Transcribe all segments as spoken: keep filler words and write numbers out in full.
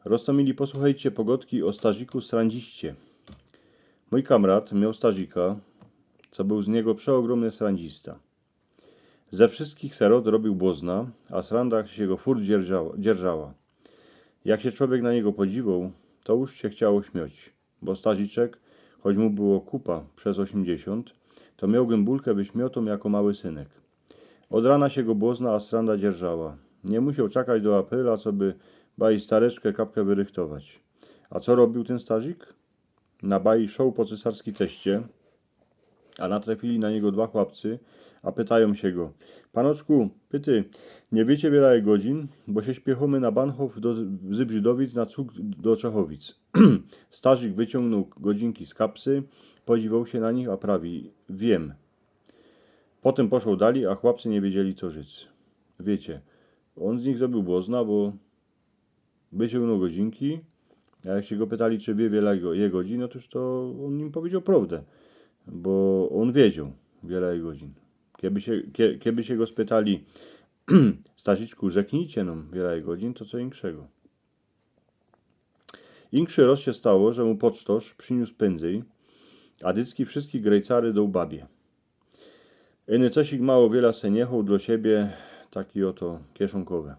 Roztomili, posłuchejcie pogodki o starziku srandziście. Mōj kamrat mioł starzika, co bōł z niego przeogrōmny srandzista. Ze wszystkich serot robiōł błozna, a sranda sie go furt dzierżała, dzierżała. Jak sie człowiek na niego podziwoł, to już sie chciało śmioć, bo starziczek, choć mu było kupa przez osiemdziesiōnt, to mioł gymbułkã wyśmiotōm jako mały synek. Od rana sie go błozna a sranda dzierżała. Nie musioł czekać do aprila, co by baj stareczkã kapkã wyrychtować. A co robiōł tyn starzik? Na baj szoł po cesarski ceście, a natrefili na niego dwa chłopcy, a pytajōm sie go: „Panoczku, pyty, nie wiycie wiela je godzin, bo sie śpiechōmy na Bahnhof do Zybrzydowic na cug do Czechowic?” Starzik wyciōngnōł godzinki z kapsy, podziwoł sie na nich, a prawi: „Wiym”. Potym poszoł dalij, a chłopcy nie wiedzieli, co życ. Wiycie, ôn z nich zrobiōł błozna, bo wyciōngnōł godzinki, a jak sie go pytali, czy wiy wiela go- je godzin, no to już to ôn im powiedzioł prowdã, bo ôn wiedzioł, wiela je godzin. Keby sie, kie- keby sie go spytali: „Starziczku, rzeknijcie nōm, wiela je godzin”, to co inkszego. Inkszy roz sie stało, że mu pocztŏrz prziniōs pynzyj, a dycki wszyjske grejcary doł babie. Iny cosik mało wiela se niechōł dlŏ siebie, taki ôto kieszōnkowy.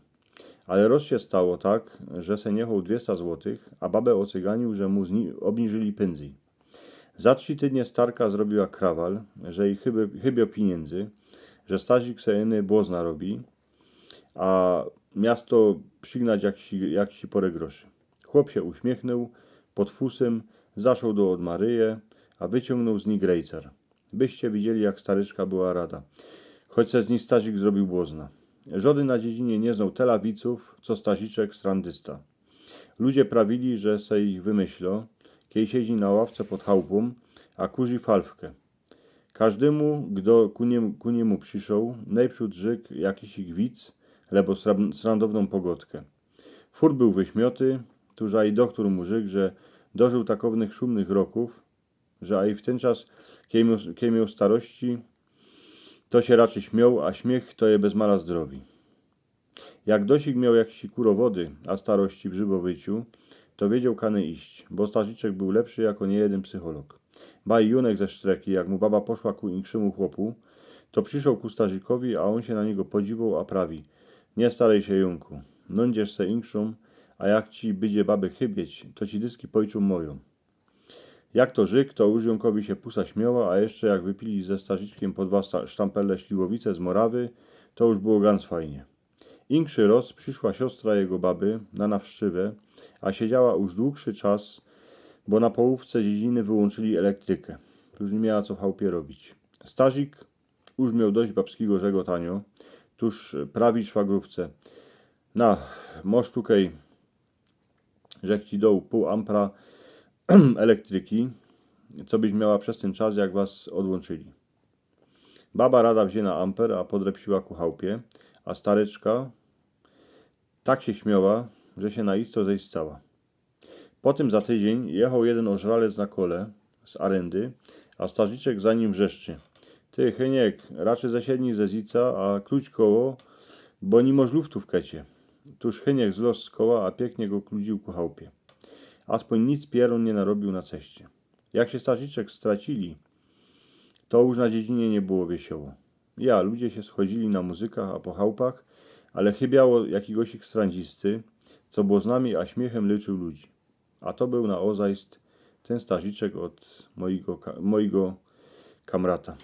Ale roz sie stało tak, że se niechōł dwiysta złotych, a babã ôcyganiōł, że mu zni- ôbniżyli pynzyj. Za trzi tydnie starka zrobiła krawal, że jij chyb- chybio piniyndzy, że starzik se iny błozna robi, a miasto przignać jak si, jak si porę groszy. Chłop sie uśmiechnōł, pod fusym zaszoł do ôd Maryje, a wyciōngnōł z nij grejcar. Byście widzieli, jak staryczka była rada, choć se z nij starzik zrobiōł błozna. Żŏdyn na dziedzinie niy znoł tela wicōw, co starziczek srandysta. Ludzie prawili, że se ich wymyślŏ, kej siedzi na ławce pod chałpōm, a kurzi falfkã. Kożdymu, kto ku niym- ku niymu przyszoł, nojprzōd rzyk jakisik wic, lebo sra- srandownōm pogodkã. Furt bōł wyśmioty, tuż aj dochtor mu rzyk, że dożōł takownych szumnych rokōw, że aj w tyn czas, kej mioł, kej mioł starości, to sie raczyj śmioł, a śmiych to je bez mala zdrowi. Jak dosik mioł jaksik kurowody, a starości w żybowyciu, to wiedzioł, kany iść, bo starziczek bōł lepszy jako niyjedyn psycholog. Baj Junek ze Sztreki, jak mu baba poszła ku inkszymu chłopu, to przyszoł ku starzikowi, a ôn sie na niego podziwoł, a prawi: „Niy staryj sie, Junku, nojdziesz se inkszōm, a jak ci bydzie baby chybieć, to ci dyski pojczōm mojōm”. Jak to rzyk, to już Junkowi sie pusa śmioła, a jeszcze jak wypili ze starziczkiym po dwa sta- sztampele śliwowice z Morawy, to już było gans fajnie. Inkszy roz prziszła siostra jego baby na nawszczywã, a siedziała już długszy czas, bo na połōwce dziedziny wyłōnczyli elektrykã. Już niy miała co w chałpie robić. Starzik już mioł dość babskigo żegotanio, tuż prawi szwagrōwce: „Na, mosz tukej”, rzek, „ci doł pōł ampra elektriki, co byś miała bez tyn czas, jak was ôdłōnczyli”. Baba rada wziyna amper, a podrepsiła ku chałpie, a staryczka tak sie śmioła, że sie na isto zejscała. Potym za tydziyń jechoł jedyn ôżralec na kole z aryndy, a starziczek za nim wrzeszczy: „Ty, Hyniek, raczyj zesiednij ze zica, a kluć koło, bo niy mosz luftu w kecie”. Tuż Hyniek zloz z koła, a piyknie go kludziōł ku chałpie. Aspōń nic pierōn niy narobiōł na ceście. Jak sie starziczek stracili, to już na dziedzinie niy było wiesioło. Ja, ludzie sie schodzili na muzykach a po chałpach, ale chybiało jakigoś srandzisty, co błōznami a śmiychym lyczył ludzi. A to bōł na ôzajst tyn starziczek ôd mojigo ka- mojigo kamrata.